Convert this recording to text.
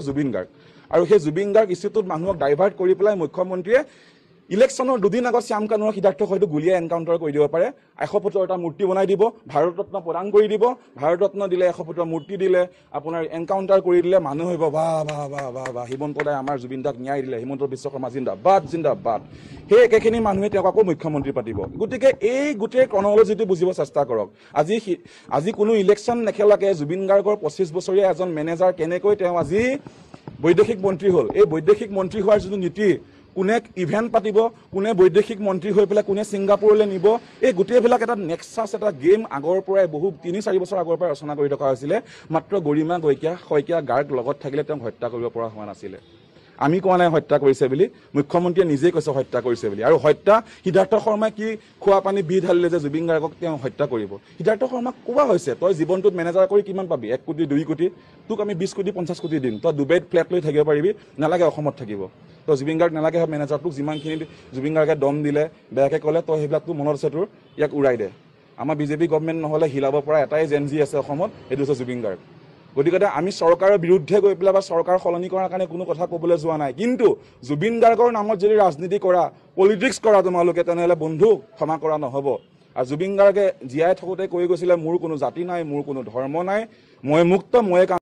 জুবিন গাৰ্গ। আৰু সেই জুবিন গাৰ্গ ইছ্যুটোত মানুহক ডাইভাৰ্ট কৰি পেলাই মুখ্যমন্ত্ৰীয়ে ইলেকশ্যনৰ দুদিন আগত শ্যাম কানুৰ সিদ্ধাৰ্থক হয়তো গুলীয়াই এনকাউণ্টাৰ কৰি দিব পাৰে, 100 ফুটৰ এটা মূৰ্তি বনাই দিব, ভাৰত ৰত্ন প্ৰদান কৰি দিব, ভাৰত ৰত্ন দিলে, 100 ফুটৰ মূৰ্তি দিলে, আপোনাৰ এনকাউণ্টাৰ কৰি দিলে, মানুহ হ'ব বাহ বাহ বাহ বাহ বাহ, হিমন্ত দাই আমাৰ জুবিন দাক ন্যায় দিলে, হিমন্ত বিশ্ব শৰ্মা জিন্দাবাদ জিন্দাবাদ। সেই একেখিনি মানুহে তেওঁক আকৌ মুখ্যমন্ত্ৰী পাতিব। গতিকে এই গোটেই ক্ৰনলজিটো বুজিব চেষ্টা কৰক। আজি কোনো ইলেকশ্যন নেখেলাকে জুবিন গাৰ্গৰ 25 বছৰীয়া এজন মেনেজাৰ কেনেকৈ তেওঁ আজি বৈদেশিক মন্ত্ৰী হ'ল, এই বৈদেশিক মন্ত্ৰী হোৱাৰ যিটো নীতি, কোনে ইভেণ্ট পাতিব, কোনে বৈদেশিক মন্ত্ৰী হৈ পেলাই কোনে ছিংগাপুৰলৈ নিব, এই গোটেইবিলাক এটা নেক্সাছ, এটা গেম আগৰ পৰাই বহু 3-4 বছৰ আগৰ পৰাই ৰচনা কৰি থকা হৈছিলে। মাত্ৰ গৰিমা শইকীয়া গাৰ্গ লগত থাকিলে তেওঁক হত্যা কৰিব পৰা হোৱা নাছিলে। আমি কোৱা নাই হত্যা কৰিছে বুলি, মুখ্যমন্ত্ৰীয়ে নিজেই কৈছে হত্যা কৰিছে বুলি। আৰু হত্যা সিদ্ধাৰ্থ শৰ্মাই কি খোৱা পানী বিহ ঢালিলে যে জুবিন গাৰ্গক তেওঁ হত্যা কৰিব? সিদ্ধাৰ্থ শৰ্মাক কোৱা হৈছে তই জীৱনটোত মেনেজাৰ কৰি কিমান পাবি, 1 কোটি 2 কোটি, তোক আমি 20 কোটি 50 কোটি দিম, তই ডুবাইত ফ্লেট লৈ থাকিব পাৰিবি, নালাগে অসমত থাকিব, তই জুবিন গাৰ্গ নালাগে মেনেজাৰ, তোক যিমানখিনি জুবিন গাৰ্গে দম দিলে বেয়াকৈ ক'লে তই সেইবিলাক তোৰ মনত আছে, তোৰ ইয়াক উৰাই দে। আমাৰ বিজেপি গভমেণ্ট নহ'লে হিলাব পৰা এটাই জেন জি আছে অসমত, সেইটো হৈছে জুবিন গাৰ্গ। গতিকে আমি চৰকাৰৰ বিৰুদ্ধে গৈ পেলাই বা চৰকাৰ সলনি কৰাৰ কাৰণে কোনো কথা ক'বলৈ যোৱা নাই, কিন্তু জুবিন গাৰ্গৰ নামত যদি ৰাজনীতি কৰা, পলিটিক্স কৰা তোমালোকে, তেনেহ'লে বন্ধু ক্ষমা কৰা নহ'ব। আৰু জুবিন গাৰ্গে জীয়াই থাকোঁতে কৈ গৈছিলে মোৰ কোনো জাতি নাই, মোৰ কোনো ধৰ্ম নাই, মই মুক্ত, ময়ে কাম